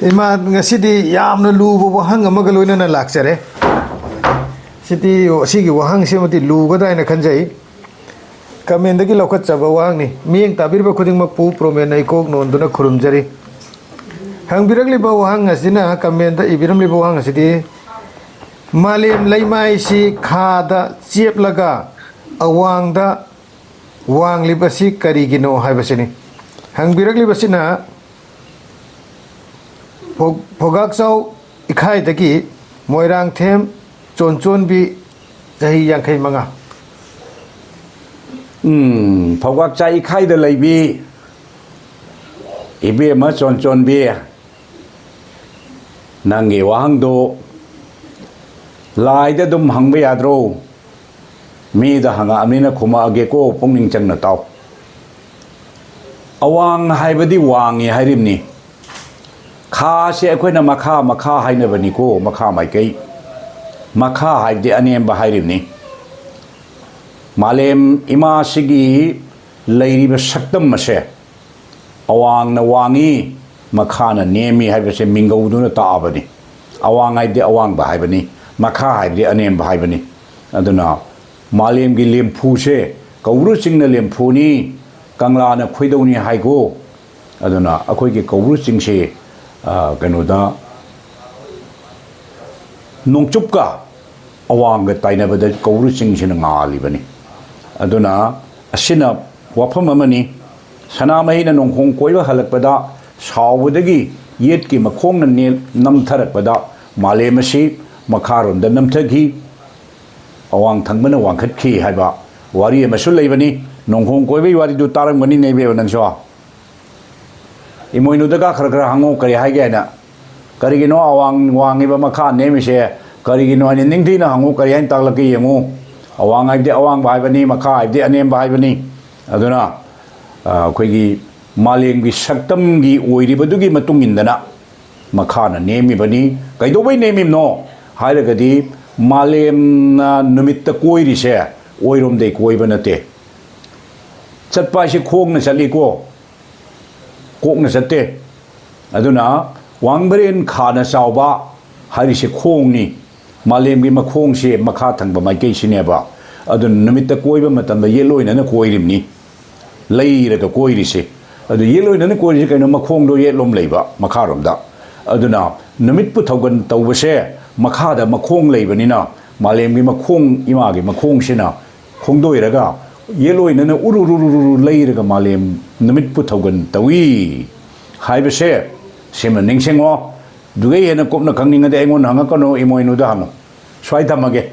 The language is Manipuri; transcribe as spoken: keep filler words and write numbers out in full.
ꯏꯃꯥ, ꯉꯁꯤꯗꯤ ꯌꯥꯝꯅ ꯂꯨꯕ ꯋꯥꯍꯪ ꯑꯃꯒ ꯂꯣꯏꯅꯅ ꯂꯥꯛꯆꯔꯦ꯫ ꯁꯤꯗꯤ, ꯁꯤꯒꯤ ꯋꯥꯍꯪꯁꯤꯃꯗꯤ ꯂꯨꯒꯗ꯭ꯔꯥ ꯍꯥꯏꯅ ꯈꯟꯖꯩ꯫ ꯀꯃꯦꯟꯗꯒꯤ ꯂꯧꯈꯠꯆꯕ ꯋꯥꯍꯪꯅꯤ꯫ ꯃꯤꯠꯌꯦꯡ ꯇꯥꯕꯤꯔꯤꯕ ꯈꯨꯗꯤꯡꯃꯛꯄꯨ ꯄ꯭ꯔꯣꯃꯦꯟ ꯑꯩꯀꯣꯛ ꯅꯣꯟꯗꯨꯅ ꯈꯨꯔꯨꯝꯖꯔꯤ꯫ ꯍꯪꯕꯤꯔꯛꯂꯤꯕ ꯋꯥꯍꯪ ꯑꯁꯤꯅ, ꯀꯃꯦꯟꯗ ꯏꯕꯤꯔꯝꯂꯤꯕ ꯋꯥꯍꯪ ꯑꯁꯤꯗꯤ, "ꯃꯥꯂꯦꯝ ꯂꯩꯃꯥꯏꯁꯤ ꯈꯥꯗ ꯆꯦꯞꯂꯒ ꯑꯋꯥꯡꯗ ꯋꯥꯡꯂꯤꯕꯁꯤ ꯀꯔꯤꯒꯤꯅꯣ?" ꯍꯥꯏꯕꯁꯤꯅꯤ꯫ ꯍꯪꯕꯤꯔꯛꯂꯤꯕꯁꯤꯅ ꯐꯧ-, ꯐꯧꯒꯥꯛꯆꯥꯎ ꯏꯈꯥꯏꯗꯒꯤ ꯃꯣꯏꯔꯥꯡꯊꯦꯝ ꯆꯣꯟꯆꯣꯟꯕꯤ, ꯆꯍꯤ ꯌꯥꯡꯈꯩ ꯃꯉꯥ꯫ ꯎꯝ, ꯐꯧꯒꯥꯛꯆꯥꯎ ꯏꯈꯥꯏꯗ ꯂꯩꯕꯤ ꯏꯕꯦꯝꯃ ꯆꯣꯟꯆꯣꯟꯕꯤ, ꯅꯪꯒꯤ ꯋꯥꯍꯪꯗꯣ ꯂꯥꯏꯗ ꯑꯗꯨꯝ ꯍꯪꯕ ꯌꯥꯗ꯭ꯔꯣ? ꯃꯤꯗ ꯍꯪꯉꯛꯑꯕꯅꯤꯅ ꯈꯨꯝꯃꯛꯑꯒꯦꯀꯣ, ꯄꯨꯛꯅꯤꯡ ꯆꯪꯅ ꯇꯥꯎ꯫ ꯑꯋꯥꯡ ꯍꯥꯏꯕꯗꯤ ꯋꯥꯡꯉꯤ ꯍꯥꯏꯔꯤꯕꯅꯤ꯫ ꯈꯥꯁꯦ ꯑꯩꯈꯣꯏꯅ ꯃꯈꯥ, ꯃꯈꯥ ꯍꯥꯏꯅꯕꯅꯤꯀꯣ, ꯃꯈꯥ ꯃꯥꯏꯀꯩ꯫ ꯃꯈꯥ ꯍꯥꯏꯕꯗꯤ ꯑꯅꯦꯝꯕ ꯍꯥꯏꯔꯤꯕꯅꯤ꯫ ꯃꯥꯂꯦꯝ ꯏꯃꯥꯁꯤꯒꯤ ꯂꯩꯔꯤꯕ ꯁꯛꯇꯝ ꯑꯁꯦ ꯑꯋꯥꯡꯅ ꯋꯥꯡꯉꯤ, ꯃꯈꯥꯅ ꯅꯦꯝꯃꯤ ꯍꯥꯏꯕꯁꯦ ꯃꯤꯡꯒꯧꯗꯨꯅ ꯇꯥꯛꯑꯕꯅꯤ꯫ ꯑꯋꯥꯡ ꯍꯥꯏꯕꯗꯤ ꯑꯋꯥꯡꯕ ꯍꯥꯏꯕꯅꯤ, ꯃꯈꯥ ꯍꯥꯏꯕꯗꯤ ꯑꯅꯦꯝꯕ ꯍꯥꯏꯕꯅꯤ꯫ ꯑꯗꯨꯅ ꯃꯥꯂꯦꯝꯒꯤ ꯂꯦꯝꯐꯨꯁꯦ ꯀꯧꯕ꯭ꯔꯨ ꯆꯤꯡꯅ ꯂꯦꯝꯐꯨꯅꯤ, ꯀꯪꯂꯥꯅ ꯈꯣꯏꯗꯧꯅꯤ ꯍꯥꯏꯀꯣ꯫ ꯑꯗꯨꯅ ꯑꯩꯈꯣꯏꯒꯤ ꯀꯧꯕ꯭ꯔꯨ ꯆꯤꯡꯁꯦ, ꯑ, ꯀꯩꯅꯣꯗ, ꯅꯣꯡꯆꯨꯞꯀ ꯑꯋꯥꯡꯒ ꯇꯥꯏꯅꯕꯗ ꯀꯧꯕ꯭ꯔꯨ ꯆꯤꯡꯁꯤꯅ ꯉꯥꯜꯂꯤꯕꯅꯤ꯫ ꯑꯗꯨꯅ ꯑꯁꯤꯅ ꯋꯥꯐꯝ ꯑꯃꯅꯤ꯫ ꯁꯅꯥꯃꯍꯤꯅ ꯅꯣꯡꯈꯣꯡ ꯀꯣꯏꯕ ꯍꯜꯂꯛꯄꯗ ꯁꯥꯎꯕꯗꯒꯤ ꯌꯦꯠꯀꯤ ꯃꯈꯣꯡꯅ ꯅꯦ-, ꯅꯝꯊꯔꯛꯄꯗ ꯃꯥꯂꯦꯝ ꯑꯁꯤ ꯃꯈꯥꯔꯣꯝꯗ ꯅꯝꯊꯈꯤ, ꯑꯋꯥꯡ ꯊꯪꯕꯅ ꯋꯥꯡꯈꯠꯈꯤ ꯍꯥꯏꯕ ꯋꯥꯔꯤ ꯑꯃꯁꯨ ꯂꯩꯕꯅꯤ꯫ ꯅꯣꯡꯈꯣꯡ ꯀꯣꯏꯕꯒꯤ ꯋꯥꯔꯤꯗꯨ ꯇꯥꯔꯝꯒꯅꯤꯅꯦ ꯏꯕꯦꯝꯃ ꯅꯪꯁꯨ꯫ ꯏꯃꯣꯏꯅꯨꯗꯒ ꯈꯔ ꯈꯔ ꯍꯪꯉꯨ, ꯀꯔꯤ ꯍꯥꯏꯒꯦ ꯍꯥꯏꯅ꯫ ꯀꯔꯤꯒꯤꯅꯣ ꯑꯋꯥꯡ ꯋꯥꯡꯉꯤꯕ, ꯃꯈꯥ ꯅꯦꯝꯃꯤꯁꯦ ꯀꯔꯤꯒꯤꯅꯣ ꯍꯥꯏꯅ ꯅꯤꯡꯊꯤꯅ ꯍꯪꯉꯨ, ꯀꯔꯤ ꯍꯥꯏꯅ ꯇꯥꯛꯂꯛꯀꯦ ꯌꯦꯡꯉꯨ꯫ ꯑꯋꯥꯡ ꯍꯥꯏꯕꯗꯤ ꯑꯋꯥꯡꯕ ꯍꯥꯏꯕꯅꯤ, ꯃꯈꯥ ꯍꯥꯏꯕꯗꯤ ꯑꯅꯦꯝꯕ ꯍꯥꯏꯕꯅꯤ꯫ ꯑꯗꯨꯅ, ꯑ, ꯑꯩꯈꯣꯏꯒꯤ ꯃꯥꯂꯦꯝꯒꯤ ꯁꯛꯇꯝꯒꯤ ꯑꯣꯏꯔꯤꯕꯗꯨꯒꯤ ꯃꯇꯨꯡ ꯏꯟꯗꯅ ꯃꯈꯥꯅ ꯅꯦꯝꯃꯤꯕꯅꯤ꯫ ꯀꯩꯗꯧꯕꯩ ꯅꯦꯝꯃꯤꯕꯅꯣ ꯍꯥꯏꯔꯒꯗꯤ, ꯃꯥꯂꯦꯝꯅ ꯅꯨꯃꯤꯠꯇ ꯀꯣꯏꯔꯤꯁꯦ ꯑꯣꯏꯔꯣꯝꯗꯩ ꯀꯣꯏꯕ ꯅꯠꯇꯦ꯫ ꯆꯠꯄ ꯍꯥꯏꯁꯦ ꯈꯣꯡꯅ ꯆꯠꯂꯤꯀꯣ, ꯀꯣꯛꯅ ꯆꯠꯇꯦ꯫ ꯑꯗꯨꯅ ꯋꯥꯡꯕ꯭ꯔꯦꯟ ꯈꯥꯅ ꯆꯥꯎꯕ ꯍꯥꯏꯔꯤꯁꯦ ꯈꯣꯡꯅꯤ꯫ ꯃꯥꯂꯦꯝꯒꯤ ꯃꯈꯣꯡꯁꯦ ꯃꯈꯥ ꯊꯪꯕ ꯃꯥꯏꯀꯩꯁꯤꯅꯦꯕ꯫ ꯑꯗꯨꯅ ꯅꯨꯃꯤꯠꯇ ꯀꯣꯏꯕ ꯃꯇꯝꯗ ꯌꯦꯠꯂꯣꯏꯅꯅ ꯀꯣꯏꯔꯤꯕꯅꯤ, ꯂꯩꯔꯒ ꯀꯣꯏꯔꯤꯁꯦ꯫ ꯑꯗꯨ ꯌꯦꯠꯂꯣꯏꯅꯅ ꯀꯣꯏꯔꯤꯁꯦ ꯀꯩꯅꯣ? ꯃꯈꯣꯡꯗꯣ ꯌꯦꯠꯂꯣꯝ ꯂꯩꯕ, ꯃꯈꯥꯔꯣꯝꯗ꯫ ꯑꯗꯨꯅ ꯅꯨꯃꯤꯠꯄꯨ ꯊꯧꯒꯟ ꯇꯧꯕꯁꯦ ꯃꯈꯥꯗ ꯃꯈꯣꯡ ꯂꯩꯕꯅꯤꯅ, ꯃꯥꯂꯦꯝꯒꯤ ꯃꯈꯣꯡ, ꯏꯃꯥꯒꯤ ꯃꯈꯣꯡꯁꯤꯅ ꯈꯣꯡꯗꯣꯏꯔꯒ ꯌꯦꯠꯂꯣꯏꯅꯅ ꯎꯔꯨꯔꯨꯔꯨꯔꯨ ꯂꯩꯔꯒ ꯃꯥꯂꯦꯝ ꯅꯨꯃꯤꯠꯄꯨ ꯊꯧꯒꯟ ꯇꯧꯏ ꯍꯥꯏꯕꯁꯦ ꯁꯤꯃ ꯅꯤꯡꯁꯤꯡꯉꯣ꯫ ꯑꯗꯨꯒ ꯍꯦꯟꯅ ꯀꯨꯞꯅ ꯈꯪꯅꯤꯡꯉꯗꯤ ꯑꯩꯉꯣꯟꯗ ꯍꯪꯉꯛꯀꯅꯨ, ꯏꯃꯣꯏꯅꯨꯗ ꯍꯪꯉꯨ꯫ ꯁ꯭ꯋꯥꯏ ꯊꯝꯃꯒꯦ꯫